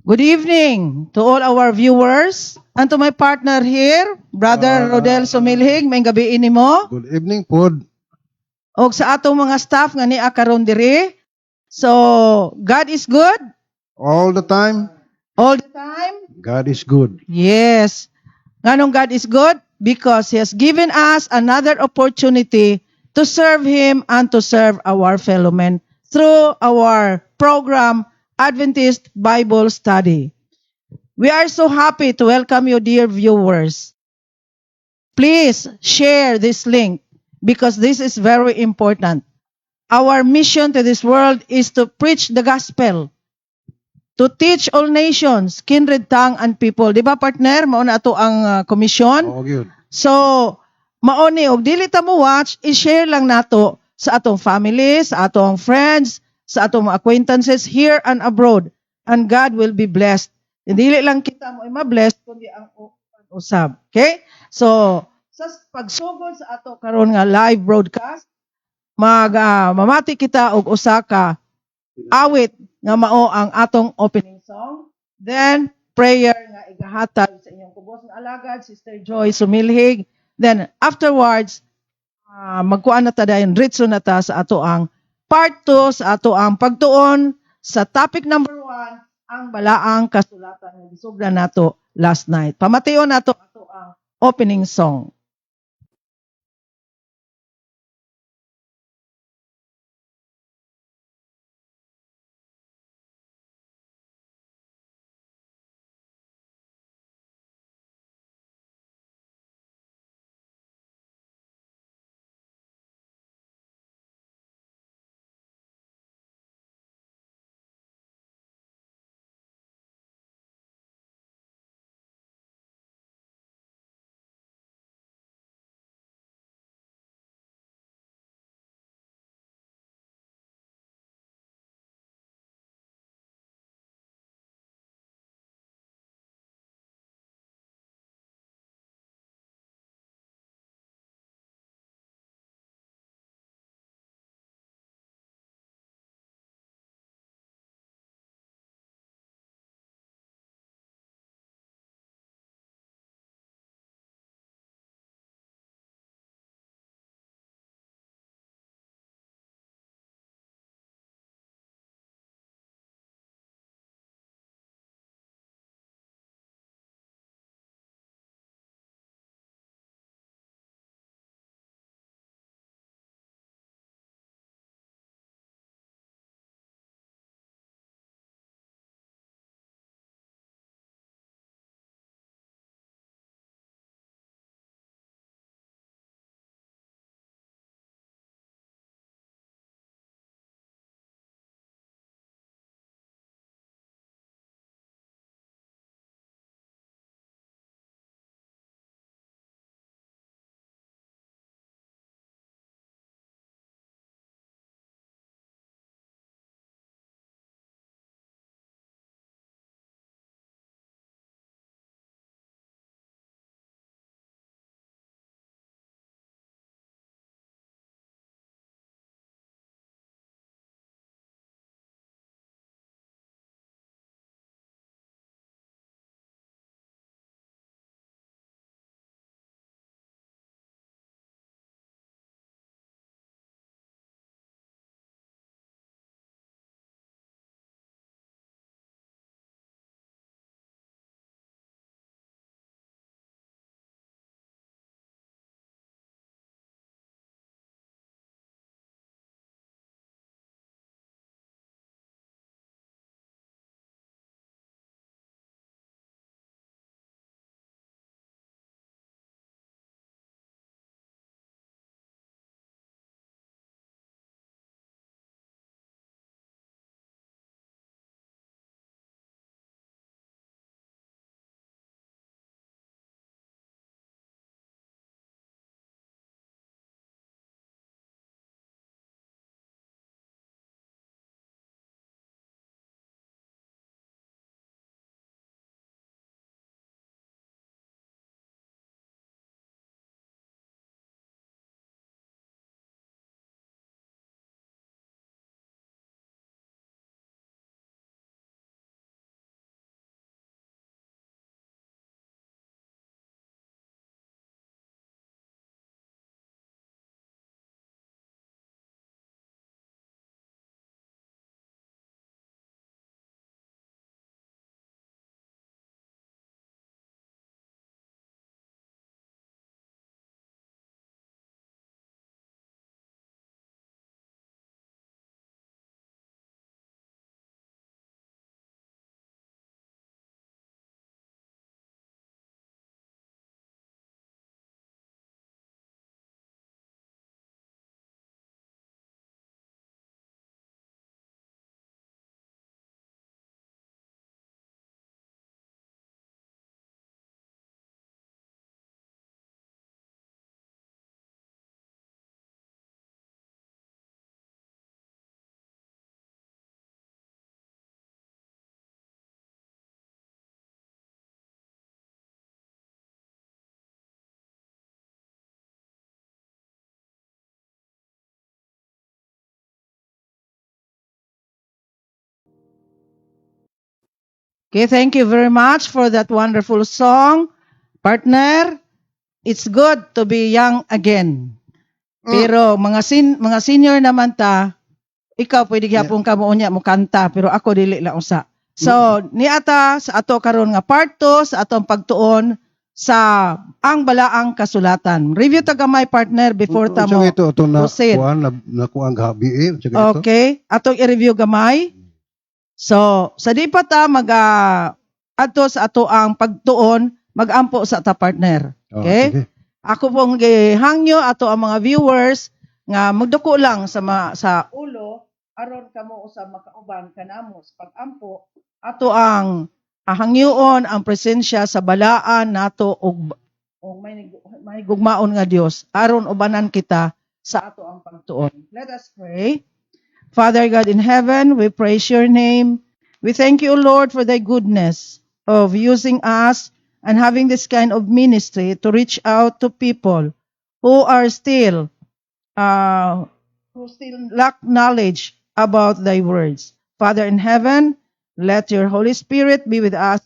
Good evening to all our viewers and to my partner here, Brother Rodel Sumilhig, maayong gabii nimo. Good evening pod. Og sa atong mga staff nga nia karon diri. So, God is good All the time, all the time. God is good. Yes. Nganong God is good? Because He has given us another opportunity to serve Him and to serve our fellow men through our program, Adventist Bible Study. We are so happy to welcome you, dear viewers. Please share this link because this is very important. Our mission to this world is to preach the gospel, to teach all nations, kindred, tongue, and people. Di ba, partner? Mao na ato ang komisyon. Oo, gyud. So, mao ni, og dili ta mo watch, i-share lang nato sa atong family, sa atong friends, sa atong mga acquaintances here and abroad. And God will be blessed. Dili lang kita mo ma-blessed, kundi ang usab. Okay? So, sa pagsugod sa ato karon nga live broadcast, mag mamati kita og usa ka awit nga mao ang atong opening song. Then prayer nga igahatag sa inyong kubos nga alagad, Sister Joy Sumilhig. Then afterwards, magkuan na ta dayon, diretso na ta sa ato ang part 2 sa ato ang pagtuon sa topic number 1, ang balaang kasulatan nga gisugdan nato last night. Pamation nato ato ang opening song. Okay, thank you very much for that wonderful song. Partner, it's good to be young again. Pero mga senior naman ta, ikaw pwede gyapon ka mo unya mo kanta, pero ako dili lang usa. So, niata sa ato karon nga part 2 sa atong pagtuon sa ang balaang kasulatan. Review ta gamay, partner, before ta Unsa mo ito ato na proceed. kuan na nakuang gabi eh. Unsa ito? Okay, atong i-review gamay. So, sa di pa ta mag adto sa ato ang pagtuon, magampo sa ta, partner. Oh, Okay? sige. Ako pong gihangyo ato ang mga viewers nga magduko lang sa ulo aron kamo usab makauban kanamo sa pag-ampo. Ato ang hangyoon ang presensya sa balaan nato og may gugmaon nga Dios aron ubanan kita sa ato ang pagtuon. Let us pray. Father God in heaven, we praise your name. We thank you, Lord, for thy goodness of using us and having this kind of ministry to reach out to people who still lack knowledge about thy words. Father in heaven, let your Holy Spirit be with us,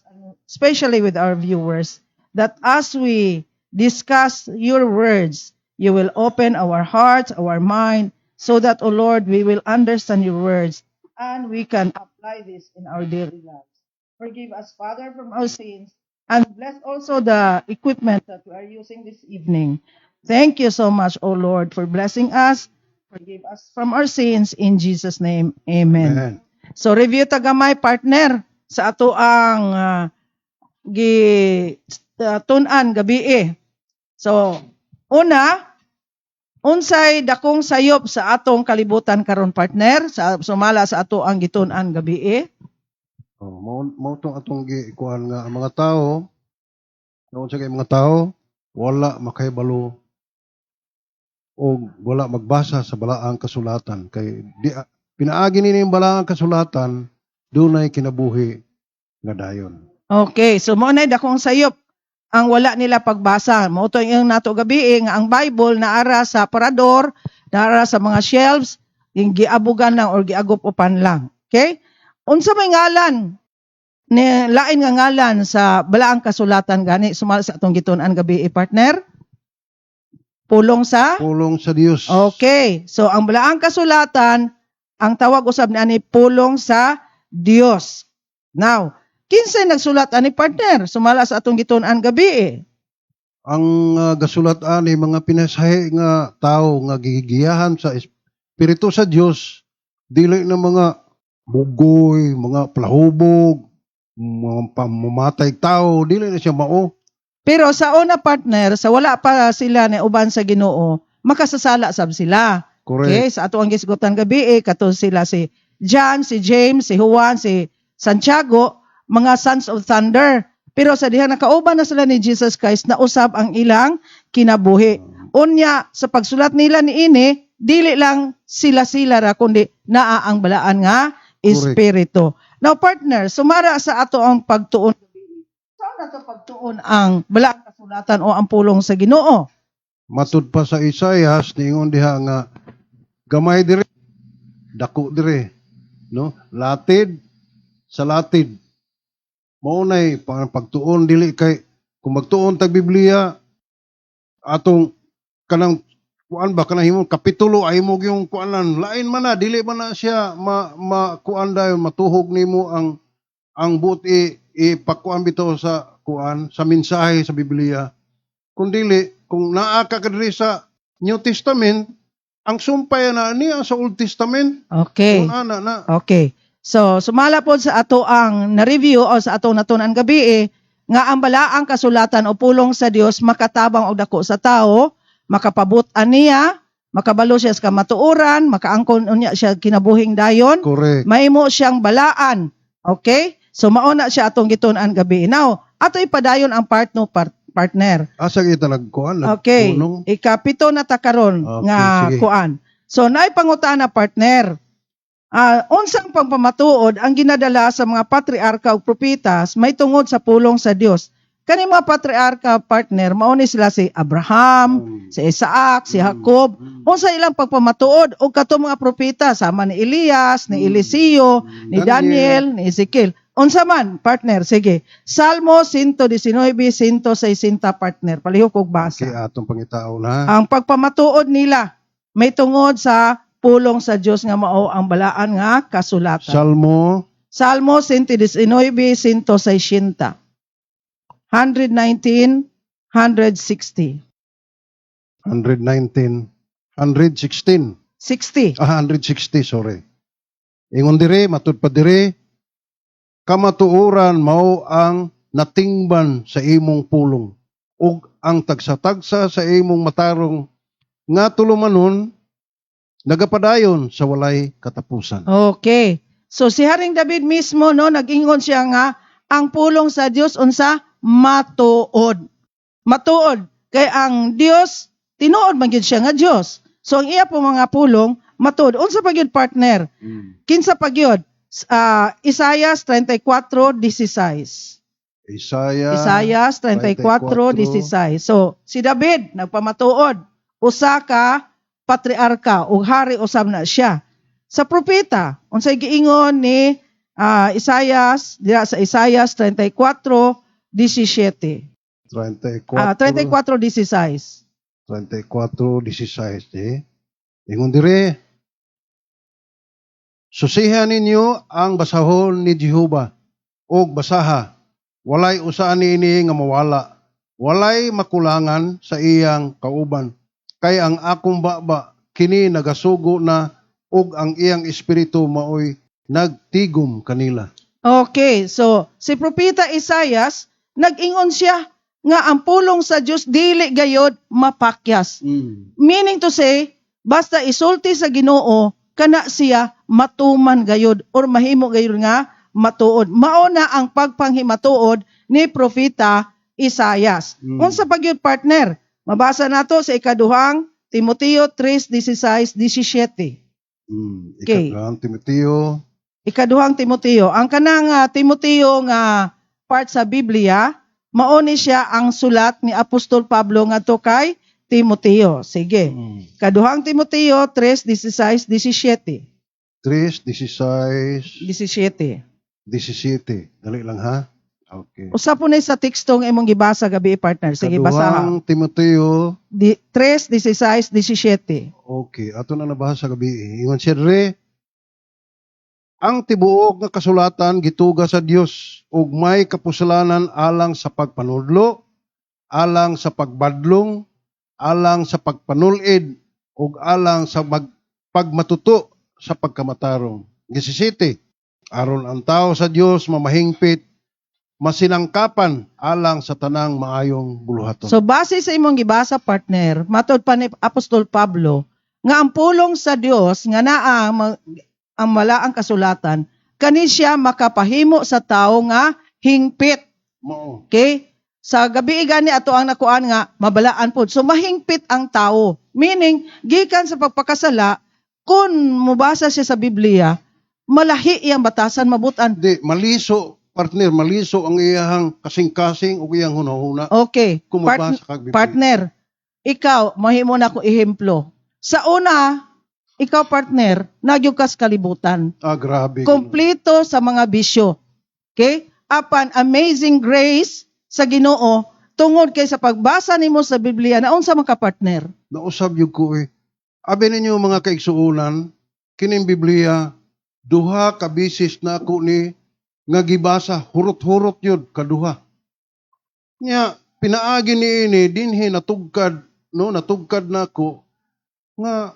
especially with our viewers, that as we discuss your words, you will open our hearts, our mind, so that, O Lord, we will understand your words and we can apply this in our daily lives. Forgive us, Father, from our sins, and bless also the equipment that we are using this evening. Thank you so much, O Lord, for blessing us. Forgive us from our sins. In Jesus' name, amen. Amen. So review ta gamay, partner, sa ato ang gi tun-an gabi eh. So una, unsay dakong sayop sa atong kalibutan karon, partner, sa sumala sa ato ang gitun-an gabi eh? Oh, mao tong atong gi kuan nga ang mga tao, unsa kay mga tao wala makahibalo o wala magbasa sa balaang kasulatan kay di pinaagi nini yung balaang kasulatan, dunay kinabuhi nga dayon. Okay, so mao na dakong sayop ang wala nila pagbasa. Mao to yung nato gabi eh, nga ang Bible naara sa parador, naara sa mga shelves, yung giabugan lang or giagup-upan lang. Okay? Unsa may ngalan ni lain nga ngalan sa balaang kasulatan gani sumala sa atong gitun-an gabi eh, partner? Pulong sa Pulong sa Dios. Okay. So ang balaang kasulatan, ang tawag usab ni ani pulong sa Dios. Now, kinsay nagsulat ani, partner, sumala sa atong gitun-an gabi eh? Ang gasulat ani mga pinasahi nga tao nga gigiyahan sa espiritu sa Dios, dili na mga bugoy, mga plahubog, mga pamamatay tao, dili na siya mao. Pero sa una, partner, sa wala pa sila ni uban sa Ginoo, makasasala sab sila. Correct. Okay, sa ato ang gisgutan gabi eh, kato sila si John, si James, si Juan, si Santiago, mga sons of thunder. Pero sa diha nakauban na sila ni Jesus Christ, nausab ang ilang kinabuhi. Unya sa pagsulat nila niini, dili lang sila-sila ra kundi naa ang balaan nga espiritu. Now, partner, sumara sa ato ang pagtuon. Saan nato pagtuon ang balaang kasulatan o ang pulong sa Ginoo? Matud pa sa Isaias, niingon diha nga gamay dire, dako dire, no? Latid sa latid. Mao nay pagtuon, dili kay kung magtuon tag Biblia atong kanang kuan ba, kanang himong kapitulo ay mo yung kuanan, lain man na, dili man na siya ma, ma kuan dayon matuhog nimo ang buot i ipakuan bitaw sa kuan sa mensahe sa Biblia. Kung dili, kung naa ka kadiri sa New Testament, ang sumpay na niya sa Old Testament. Okay. Kung ana na. Okay. So, sumala po sa ato ang na-review o sa atong natun-an gabi eh, nga ang balaang kasulatan o pulong sa Dios makatabang og dako sa tao, makapabut-an niya, makabalo siya sa kamatuoran, makaangkon unya siya kinabuhing dayon, mahimo siyang balaan. Okay? So mao na siya atong gitun-an gabi. Now, ato ipadayon ang part no partner. Asa kita nagkuan? Okay. Nagpunong? Ikapito na ta karon Okay, nga sige. kuan. So naay pangutana, partner. Unsang pagpamatuod ang ginadala sa mga patriarka ug propetas may tungod sa pulong sa Dios? Kani mga patriarka, partner, mao ni sila si Abraham, si Isaac, si Jacob. Unsa ilang pagpamatuod og kato mga propeta sama ni Elias, ni Eliseo, ni Daniel, ni Ezekiel. Unsa man, partner? Sige. Salmo 119, 160, partner. Palihog og basa. Okay, atong pangitaon ha. Ang pagpamatuod nila may tungod sa pulong sa Dios nga mao ang balaan nga kasulatan. Salmo Salmo 119, 160. 119, 160. 119, 116. 60. Ah, 160, sorry. Ingon dire, matud pa dire, kamatuoran mao ang natingban sa imong pulong ug ang tagsa-tagsa sa imong matarong nga tulumanon nagapadayon sa walay katapusan. Okay. So si Haring David mismo, no, nag-ingon siya nga ang pulong sa Dios unsa? Matuod. Matuod kay ang Dios tinuod man gyud siya nga Dios. So ang iya po mga pulong matuod. Unsa pa gyud, partner? Kinsa pa gyud? Isaias 34:16. Isaiah. Isaias 34:16. So, si David nagpamatuod, usa ka patriarka ug hari usab na siya. Sa propeta, unsay giingon ni Isaias dira sa Isaias 34:17? 34. 34:16. 34:16 eh. Ingon dire, "Susihan ninyo ang basahon ni Jehova og basaha. Walay usa niini nga mawala. Walay makulangan sa iyang kauban. Kay ang akong baba kini nagasugo na ug ang iyang espiritu maoy nagtigom kanila." Okay, so si propeta Isaias nag-ingon siya nga ang pulong sa Dios dili gayod mapakyas. Meaning to say, basta isulti sa Ginoo, kana siya matuman gayod or mahimo gayod nga matuod. Mao na ang pagpanghimatuod ni Propeta Isayas. Unsa pa gyud, partner? Mabasa nato sa ikaduhang Timoteo 3:16 17. Okay. Ikaduhang Timoteo. Ikaduhang Timoteo. Ang kanang Timoteo nga part sa Biblia, mao ni siya ang sulat ni Apostol Pablo ngadto kay Timoteo. Sige. Kaduhang Timoteo 3:16 17. 3:16 17. 17. Dali lang ha. Okay. Usa po na sa tekstong imong gibasa gabi, partner. Sige, basaha. Kaduhang Timoteo. 3:16 17. Okay, ato na nabasa gabi. Ingon siya dire, "Ang tibuok nga kasulatan gituga sa Dios ug may kapuslanan alang sa pagpanudlo, alang sa pagbadlong, alang sa pagpanulid ug alang sa pagmatuto sa pagkamatarong." 17. "Aron ang tao sa Dios mamahingpit, masinangkapan alang sa tanang maayong buluhaton." So base sa imong gibasa, partner, matod pa ni Apostol Pablo nga ang pulong sa Dios nga naa ang malaang kasulatan kani siya makapahimo sa tao nga hingpit. Mao. Okay? Sa gabi gani ato ang nakuan nga mabalaan pod. So mahingpit ang tao. Meaning gikan sa pagpakasala, kung mobasa siya sa Biblia, malahi iyang batasan, mabutan. Di, maliso, partner, maliso ang iyahang kasing-kasing o iyang hunahuna. Okay. Kung magbasa kag Biblia. Partner, ikaw, mahimo na akong ehemplo. Sa una, ikaw, partner, nagyug kas kalibutan. Ah, grabe. Kompleto sa mga bisyo. Okay? Apan amazing grace sa Ginoo tungod kay sa pagbasa nimo sa Biblia na unsa man ka, partner? Nausab yun ko eh. Abi ninyo, mga kaigsuunan, kining Biblia, duha ka bisis na ako ni nga gibasa, hurot-hurot yun, kaduha. Nya, pinaagi ni ini, dinhi natugkad, no, natugkad na ako, nga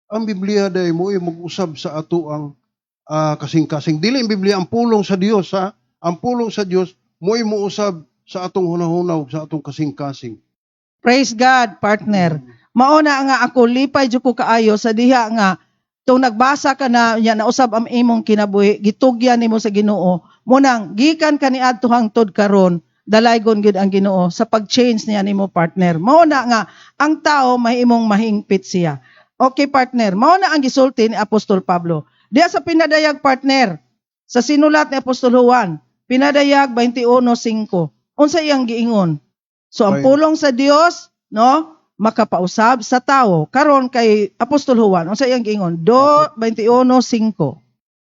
ang Biblia day mo ay mag-usab sa ato ang kasing-kasing. Dili ang Biblia ang pulong sa Dios ha. Ang pulong sa Dios mo'y muusab sa atong hunahuna ug sa atong kasing-kasing. Praise God, partner. Mao na nga ako lipay jud ko kaayo sa diha nga tung nagbasa ka na nya nausab ang imong kinabuhi, gitugyan nimo sa Ginoo. Munang gikan kaniadto hangtod karon, dalaygon gyud ang Ginoo sa pag-change niya nimo, partner. Mao na nga ang tao mahimong mahingpit siya. Okay, partner, mao na ang gisulti ni Apostol Pablo. Diha sa pinadayag, partner, sa sinulat ni Apostol Juan, Pinadayag 21:5. Unsa iyang giingon? So ang pulong sa Dios, no, makapausab sa tao. Karon kay Apostol Juan, unsa iyang giingon? Do 21:5.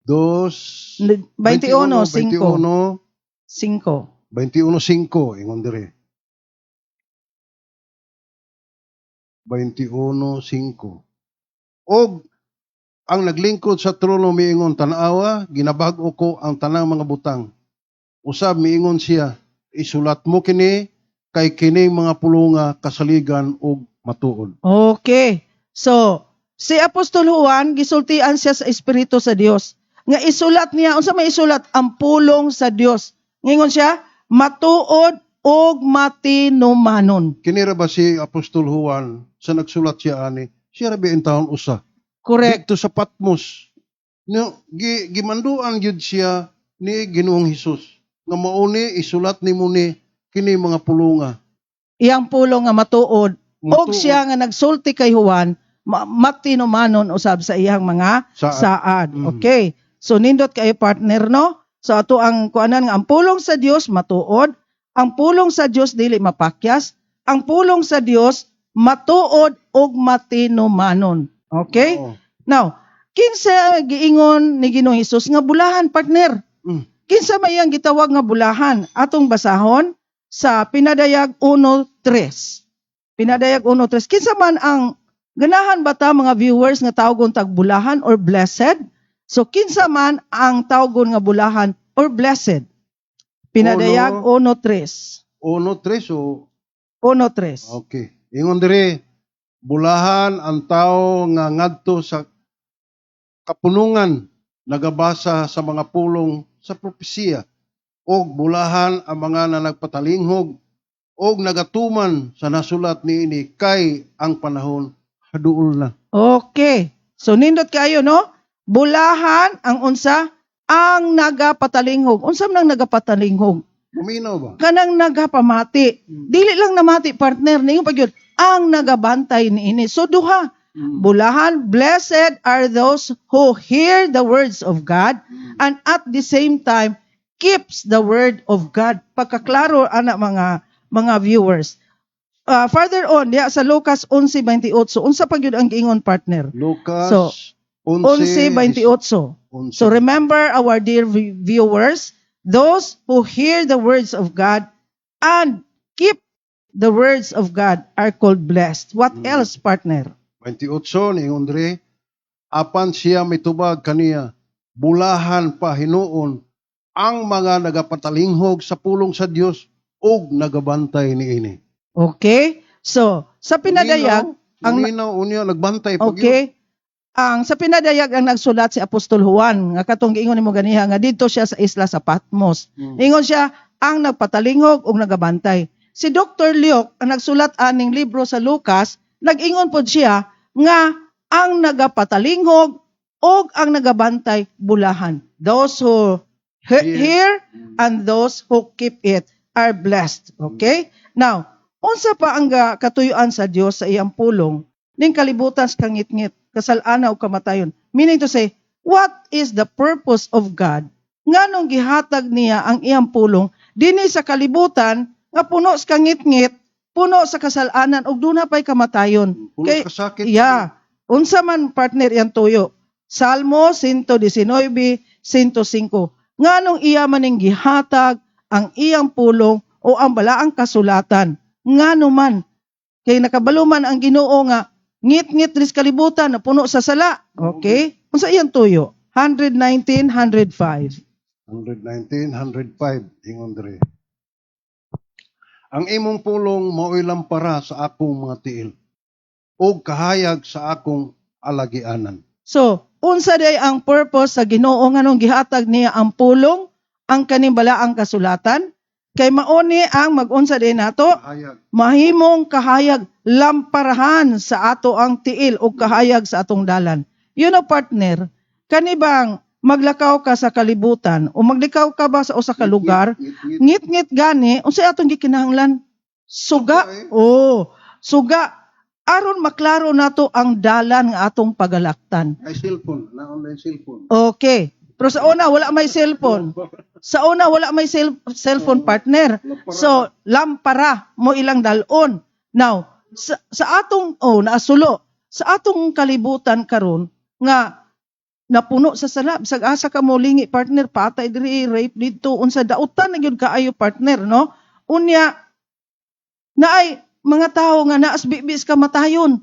Dos 21, 5. 21 5. 21:5 ingon dire. 21:5. Og ang naglingkod sa trono miingon, "Tan-awa, ginabag-o ko ang tanang mga butang." Usab miingon siya, "Isulat mo kini kay kining mga pulonga kasaligan og matuod." Okay. So, si Apostol Juan, gisultian siya sa Espiritu sa Dios. Nga isulat niya, unsa may isulat? Ang pulong sa Dios. Ngingon siya, matuod og matinumanon. Kini ra ba si Apostol Juan sa nagsulat siya ani? Siya ra ba intawon usa? Correct. Didto sa Patmos. No, gimanduan gyud siya ni Ginoong Hesus nga mauni isulat nimo ni kini mga pulunga. Iyang pulong nga matuod. Og Matuod. siya nga nagsulti kay Juan, matinumanon usab sa iyang mga Saad. saad. Okay. So nindot kayo, partner, no? So ato ang kuanan nga ang pulong sa Dios matuod, ang pulong sa Dios dili mapakyas, ang pulong sa Dios matuod ug matinumanon. Okay? Oo. Now, kinsa giingon ni Ginoong Hesus nga bulahan, partner? Kinsa may iyang gitawag nga bulahan? Atong basahon sa Pinadayag 1:3. Pinadayag 1:3. Kinsa man ang ganahan ba ta, mga viewers, nga tawgon tag bulahan or blessed? So kinsa man ang tawgon nga bulahan or blessed? Pinadayag 1:3. 1:3 o 1:3. Okay. Ingon diri, bulahan ang tao nga ngadto sa kapunungan nagabasa sa mga pulong sa propesiya og bulahan ang mga na nagpatalinghog og nagatuman sa nasulat niini kay ang panahon haduol na. Okay. So nindot kayo, no? Bulahan ang unsa? Ang nagapatalinghog. Unsa man ang nagapatalinghog? Muminaw ba? Kanang nagapamati. Dili lang namati, partner, ningon pa gyud ang nagabantay niini. So duha. Bulahan, blessed are those who hear the words of God and at the same time keeps the word of God. Pagkaklaro ana, mga viewers. Further on, diya sa Lucas 11:28, unsa pa gyud ang giingon, partner? Lucas So, 11. 11:28. So remember, our dear viewers, those who hear the words of God and keep the words of God are called blessed. What else, partner? 28 ni diri, apan siya mitubag kaniya, "Bulahan pa hinuon ang mga nagapatalinghog sa pulong sa Dios ug nagabantay niini." Okay? So, sa Pinadayag, ang ang unya nagbantay pag Okay? Ang sa Pinadayag, ang nagsulat si Apostol Juan nga katong giingon nimo ganiha nga didto siya sa isla sa Patmos. Ingon siya ang nagpatalingog ug nagabantay. Si Dr. Luke ang nagsulat aning libro sa Lucas, nag-ingon pod siya nga ang nagapatalingog ug ang nagabantay bulahan. Those who hear and those who keep it are blessed. Okay? Now, unsa pa ang katuyuan sa Dios sa iyang pulong ning kalibutan sa kangitngit, kasalana o kamatayon? Meaning to say, what is the purpose of God? Nganong gihatag niya ang iyang pulong dinhi sa kalibutan nga puno sa kangitngit, puno sa kasalanan ug duna pay kamatayon? Puno sa kasakit. Yeah. Unsa man, partner, iyang tuyo? Salmo 119, 105. Nganong iya maning gihatag ang iyang pulong o ang balaang kasulatan? Ngano man? Kay nakabalo man ang Ginoo nga ngit-ngit ris kalibutan na puno sa sala. Okay? Unsa iyang tuyo? 119, 105. 119, 105 ingon diri. Ang imong pulong mao'y lampara sa akong mga tiil ug kahayag sa akong alagianan. So, unsa day ang purpose sa Ginoo nganong gihatag niya ang pulong, ang kaning balaang kasulatan? Kay mauni ang mag-unsa day nato? Kahayag. Mahimong kahayag, lamparahan sa ato ang tiil o kahayag sa atong dalan. Partner, kanibang maglakaw ka sa kalibutan o maglikaw ka ba sa usa ka lugar, Ngit-ngit. ngit-ngit gani, unsay atong gikinahanglan? Suga. Suga, eh. Oh, suga. Aron maklaro nato ang dalan nga atong pagalaktan. Ay, cellphone, na online cellphone. Okay. Pero sa una wala may cellphone. Sa una wala may cellphone, partner. Lampara. So lampara mo ilang dalon. Now, sa atong, oh, naasulo sa atong kalibutan karon nga Napuno sa sala, bisag asa ka mo lingi, partner, patay diri, rape didto, unsa, dautan na gyud kaayo, partner, no? Unya naay mga tawo nga naas bibis kamatayon.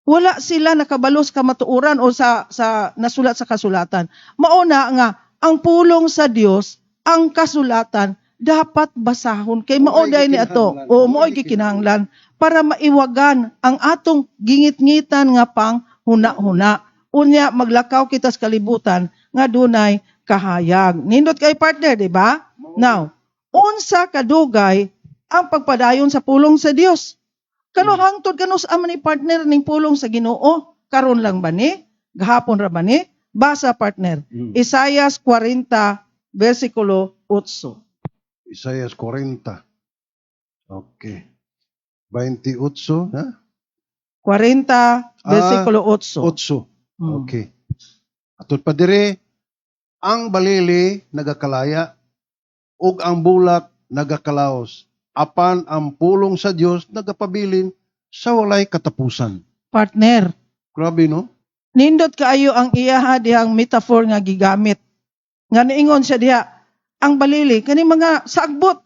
Wala sila nakabalo sa kamatuoran o sa nasulat sa kasulatan. Mao na nga ang pulong sa Dios, ang kasulatan, dapat basahon kay mao Mao'y day ni ato gikinahanglan. O mao'y gikinahanglan para maiwagan ang atong gingit-ngitan nga pang huna-huna. Unya maglakaw kita sa kalibutan nga dunay kahayag. Nindot kay, partner, di ba? Now, unsa kadugay ang pagpadayon sa pulong sa Dios? Kano hangtod kanus man ni, partner, ning pulong sa Ginoo? Karon lang ba ni? Gahapon ra ba ni? Basa, partner. Isaias 40 versikulo 8. Isaías 40. Okay. 28, ha? 40 versikulo 8. 8. Okay. Atod pa dire, ang balili nagakalaya ug ang bulak nagakalaos. Apan ang pulong sa Dios nagapabilin sa walay katapusan. Partner, Grabe, no? nindot kaayo ang iyaha dihang metaphor nga gigamit. Nga niingon siya diha, ang balili kani mga sagbot,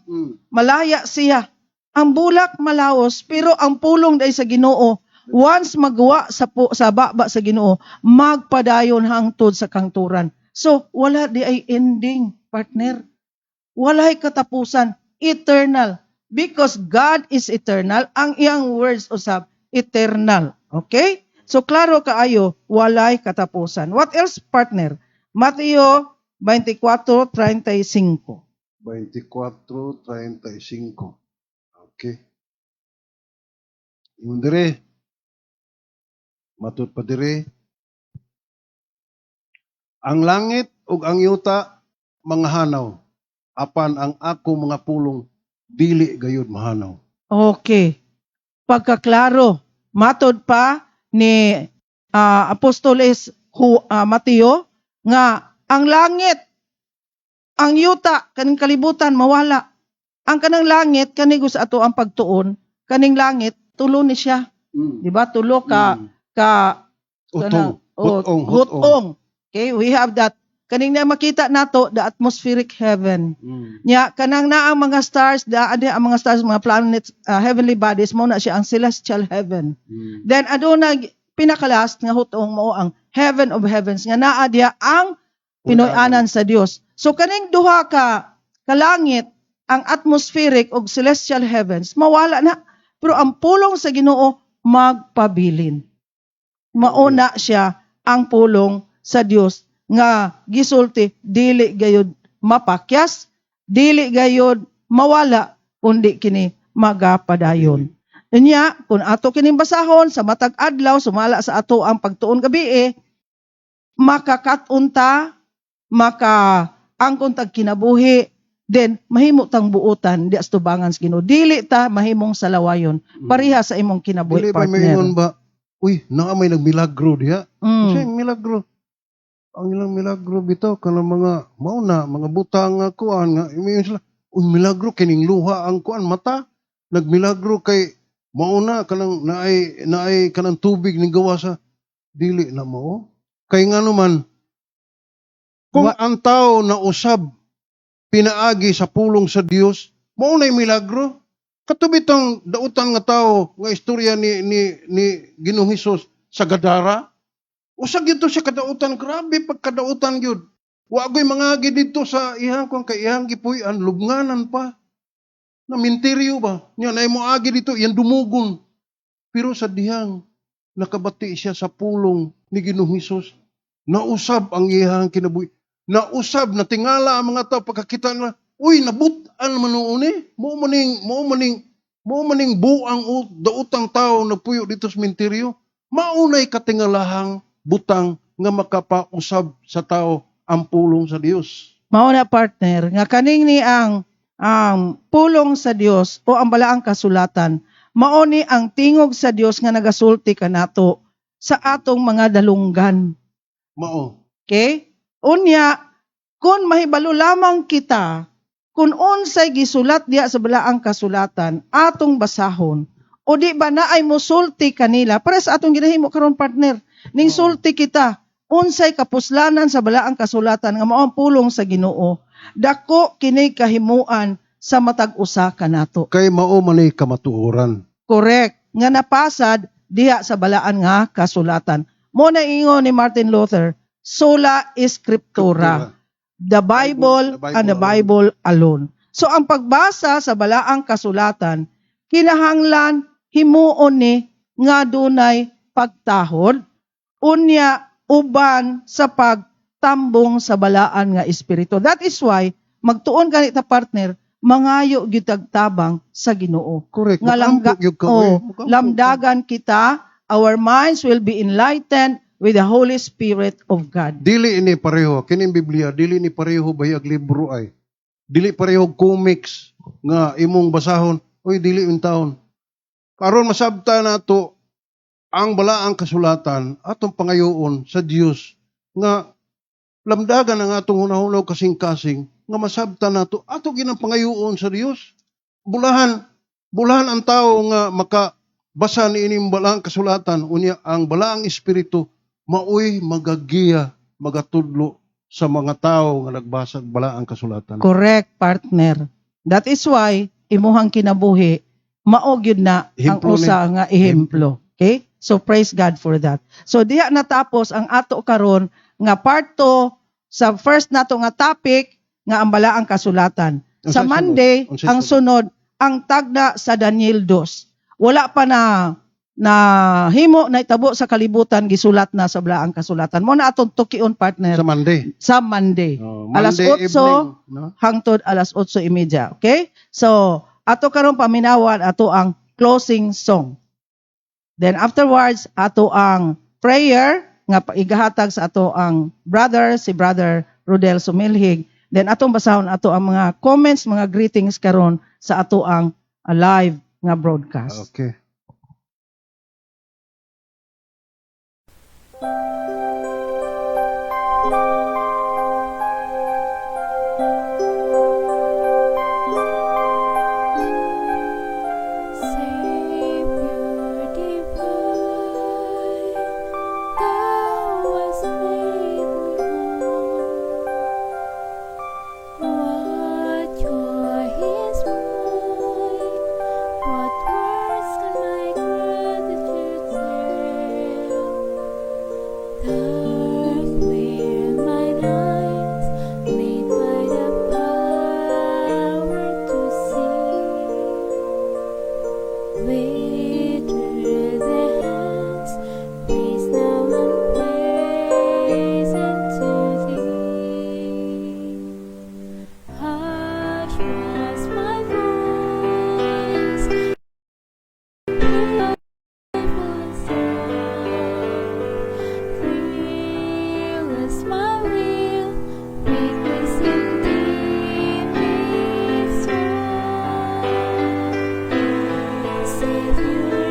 malaya siya. Ang bulak malaos, pero ang pulong day sa Ginoo, once magwa sa baba sa Ginoo, magpadayon hangtod sa kangturan. So wala di ay ending, partner. Walay katapusan, eternal. Because God is eternal, ang iyang words usab eternal. Okay? So klaro kaayo, walay katapusan. What else, partner? Mateo 24:35. 24:35. Okay. Ingon dire. Matud pa dire. Ang langit ug ang yuta mangahanaw, apan ang ako mga pulong dili gayud mahanaw. Okay. Pagkaklaro, matod pa ni Apostoles Mateo nga ang langit, ang yuta, kaning kalibutan mawala. Ang kanang langit kani sa ato ang pagtuon, kaning langit tulo ni siya, di ba? Tulo ka ka Utong, oh, hutong, hutong. Hutong. Okay, we have that. Kaning na makita nato, the atmospheric heaven. Nya kanang naa ang mga stars, daa ang mga stars, mga planets, heavenly bodies, mao na siya ang celestial heaven. Then aduna pinakalast nga hutong, mao ang heaven of heavens nga naa diha ang Pinoy-anan sa Dios. So kaning duha ka kalangit, ang atmospheric ug celestial heavens, mawala na. Pero ang pulong sa Ginoo magpabilin. Mao na siya ang pulong sa Dios nga gisulti dili gayud mapakyas, dili gayud mawala, kundi kini magapadayon. Unya, kung ato kining basahon sa matag adlaw sumala sa ato ang pagtuon gabi eh, makakat-on ta, maka angkon tag kinabuhi, then mahimo tang buotan di sa tubangan sa Ginoo. Dili ta mahimong salawayon. Pareha sa imong kinabuhi, Dili ba partner. maingon ba, uy, naa may nagmilagro diha? Kasi milagro. Ang ilang milagro bitaw kanang mga mao na mga butang nga kuan nga ingon sila, uy, milagro kining luha ang kuan mata. Nagmilagro kay mao na kanang naay naay kanang tubig ning gawa sa dili na mao. Kay ngano man kung ang tao na usab pinaagi sa pulong sa Dios, mao nay milagro. Kato bitong dautan nga tao nga istorya ni Ginoong Hesus sa Gadara. Usa gyud to siya kadautan, grabe pagkadautan gyud. Wa goy mangagi didto sa iyang kung kay iyang gipuy-an, lubnganan pa. Na minteryo ba? Nya nay moagi dito iyang dumugon. Pero sa dihang nakabati siya sa pulong ni Ginoong Hesus, nausab ang iyang kinabuhi. Nausab, natingala ang mga tao pagkakita nila, uy, nabut-an man noon eh. Mao maning buang dautang tao nagpuyo dito sa minteryo. Maunay katingalahang butang nga makapausab sa tao ang pulong sa Dios. Mao na, partner, nga kaning ni ang pulong sa Dios o ang balaang kasulatan, mao ni ang tingog sa Dios nga nagasulti kanato sa atong mga dalunggan. Mao. Okay? Unya, kung mahibalo lamang kita kung unsay gisulat diya sa balaang kasulatan, atong basahon, o di ba naay musulti kanila, para sa atong ginahimo karon, partner, ning Oo. sulti kita. unsay kapuslanan sa balaang kasulatan nga mao ang pulong sa Ginoo. Dako kini kahimuan sa matag usa kanato. Kay mao man ni kamatuoran. Correct. Nga napasad diha sa balaan nga kasulatan. Mo na ingon ni Martin Luther, sola scriptura. The Bible, The Bible and the alone. Bible alone. So ang pagbasa sa balaang kasulatan, kinahanglan himuon ni nga dunay pagtahod, unya uban sa pagtambong sa balaan nga espiritu. That is why magtuon gani ta, partner, mangayo gyud tag tabang sa Ginoo. Correct. Nga Mukampo gyud ka, oh, oy. Mukampo ka. Lamdagan kita, our minds will be enlightened with the Holy Spirit of God. Dili ini pareho kining Biblia, dili ni pareho bayag libro ay. Dili pareho comics nga imong basahon, oy, dili taon. Karon masabta nato ang balaang kasulatan, atong pangayoon sa Dios nga lamdagan ang atong hunahuna ug kasing-kasing nga masabta nato ato ginang pangayoon sa Dios. Bulahan, bulahan ang tao nga makabasa ni ining balaang kasulatan, unya ang balaang espiritu maoy magagiya, magatudlo sa mga tao nga nagbasa og balaang kasulatan. Correct, partner. That is why imuhang kinabuhi mao gyud na ang Ehemplo ni. usa nga ehemplo. Okay? So praise God for that. So diha natapos ang ato karon nga part 2 sa first nato nga topic nga ang balaang kasulatan. Unsay Sa sunod? Monday, Unsay ang sunod ang tagda sa Daniel 2. Wala pa na na himo na itabo sa kalibutan, gisulat na sa balaang kasulatan. Mo na atong tukion, partner, Sa Monday. sa Monday. Oh, Alas Monday 8 evening, no? hangtod alas 8:30. Okay? So, ato karon paminawan ato ang closing song. Then afterwards, ato ang prayer nga igahatag sa ato ang brother, si Brother Rodel Sumilhig. Then atong basahon ato ang mga comments, mga greetings karon sa ato ang live nga broadcast. Okay. Savior divine, Thou hast made me whole. What joy is mine? What words can my gratitude tell? Dark were mine eyes, made by the power to see. Wither the hands, raised now in praise unto Thee. Hush was my voice, joyful sound. Fearless my will, weakness in Thee made strong. Savior.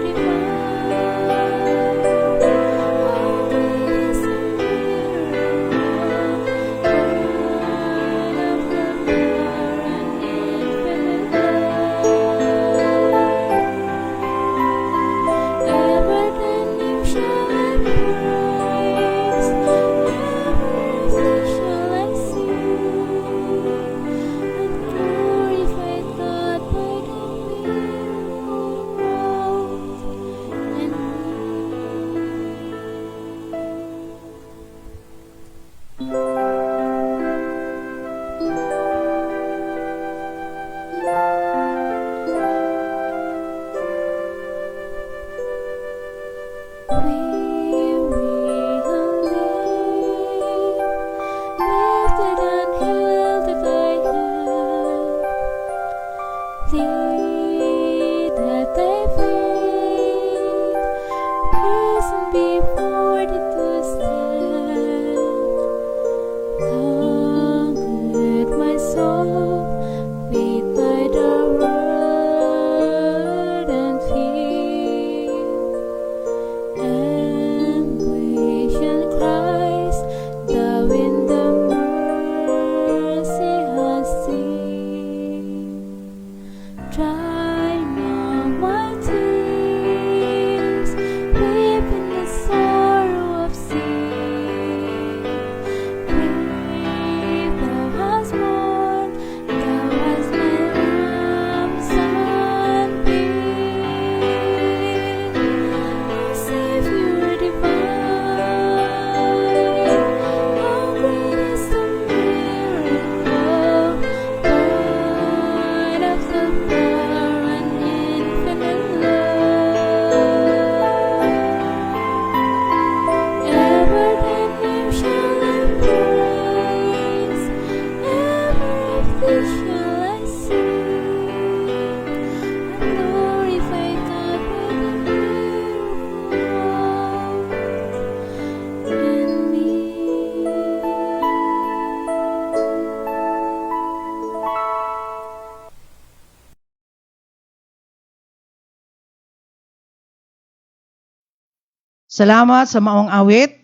Salamat sa maong awit.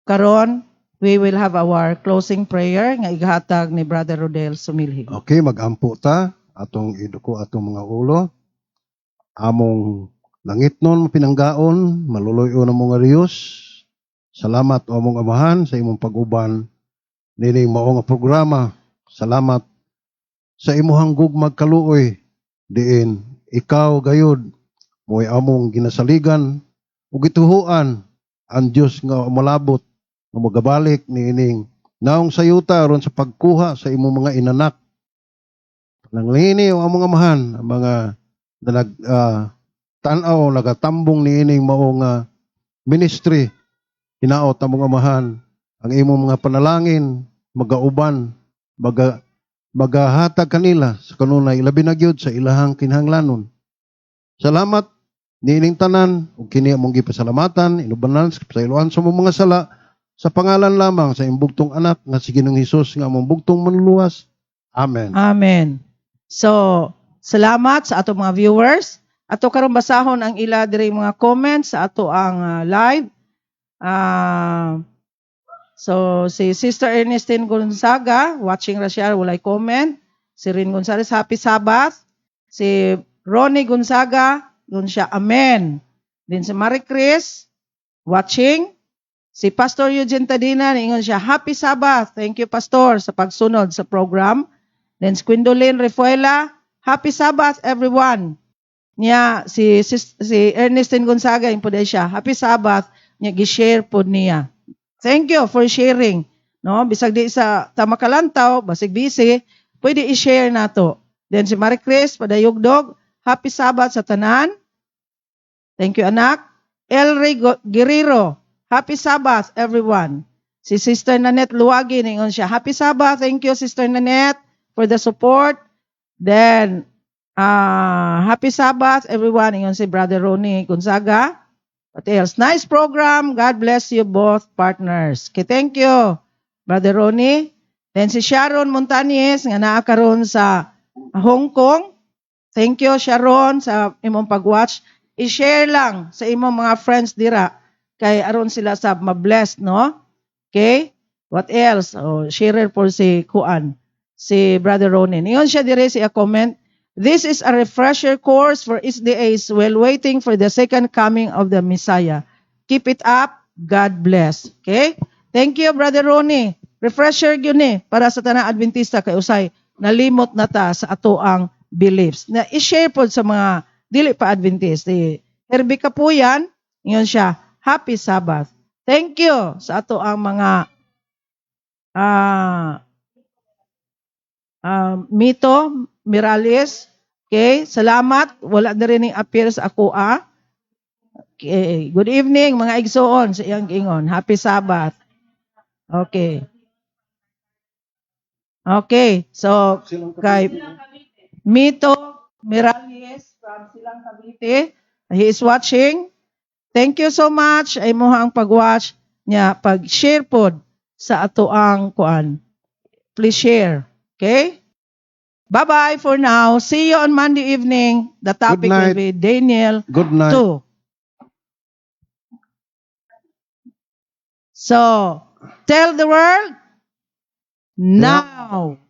Karon, we will have our closing prayer nga igatag ni Brother Rodel Sumilhig. Okay, magampo ta atong iduko atong mga ulo. Among langitnon pinanggaon, maluloy-on ang mga Diyos. Salamat, o among Amahan, sa imong pag-uban nining mao nga programa. Salamat sa imuhang gugmag kaluoy diin ikaw gayud mo'y among ginasaligan ug gituhuan, ang Dios nga malabot nga magabalik niining naong sayuta aron sa pagkuha sa imong mga inanak. Panalangini, o among Amahan, ang mga na nag tan-aw, nagatambong niining mao nga ministry. Hinaot, among Amahan, ang imong mga panalangin magauban, magahatag kanila sa kanunay, ilabi na gyud sa ilahang kinahanglanon. Salamat niining tanan ug kini among gipasalamatan inubanan sa pasayloan sa among mga sala sa pangalan lamang sa imong bugtong anak nga si Ginoong Hesus nga among bugtong manluluwas. Amen. Amen. So, salamat sa atong mga viewers. Ato karon basahon ang ila diri mga comments sa ato ang live. So, si Sister Ernestine Gonzaga, watching ra siya, walay comment. Si Rin Gonzales, "Happy Sabbath." Si Ronnie Gonzaga, yun siya, "Amen." Din si Marie Chris, watching. Si Pastor Eugene Tadina, niingon siya, "Happy Sabbath." Thank you, Pastor, sa pagsunod sa program. Then si Quindolin Refuela, "Happy Sabbath, everyone." Niya, si Ernestine Gonzaga, yung po siya, "Happy Sabbath," niya, gi-share po niya. Thank you for sharing. No, bisag di sa ta makalantaw, basig busy, pwede i-share nato. Then si Marie Chris, padayugdog, "Happy Sabbath sa tanan." Thank you, anak. Elray Guerrero, "Happy Sabbath, everyone." Si Sister Nanette Luwagi, ningon siya, "Happy Sabbath." Thank you, Sister Nanette, for the support. Then, "Happy Sabbath, everyone." Ingon si Brother Ronnie Gonzaga. What else? "Nice program. God bless you both partners." Okay, thank you, Brother Ronnie. Then si Sharon Montañez, nga naa karon sa Hong Kong. Thank you, Sharon, sa imong pag-watch. I-share lang sa imong mga friends dira kay aron sila sa ma-bless, no? Okay? What else? Oh, share po si Kuan, si Brother Ronin. Ingon siya dire siya comment, "This is a refresher course for SDAs while waiting for the second coming of the Messiah. Keep it up. God bless." Okay? Thank you, Brother Ronnie. Refresher yun eh, para sa tanang Adventista kay usay nalimot na ta sa ato ang beliefs. Na i-share po sa mga dili pa Adventist. Si Herbie Kapuyan, ingon siya, "Happy Sabbath." Thank you sa ato ang mga Mito Mirales. Okay, salamat. Wala na rin appear sa ako ah. Okay, "Good evening, mga igsoon," sa iyang ingon. "Happy Sabbath." Okay. Okay, so kay Mito Mirales from Silang Cavite, he is watching. Thank you so much ay mo ang pag-watch niya, pag-share pod sa ato ang kuan. Please share. Okay? Bye-bye for now. See you on Monday evening. The topic will Night. Be Daniel Good night. 2. So, tell the world now.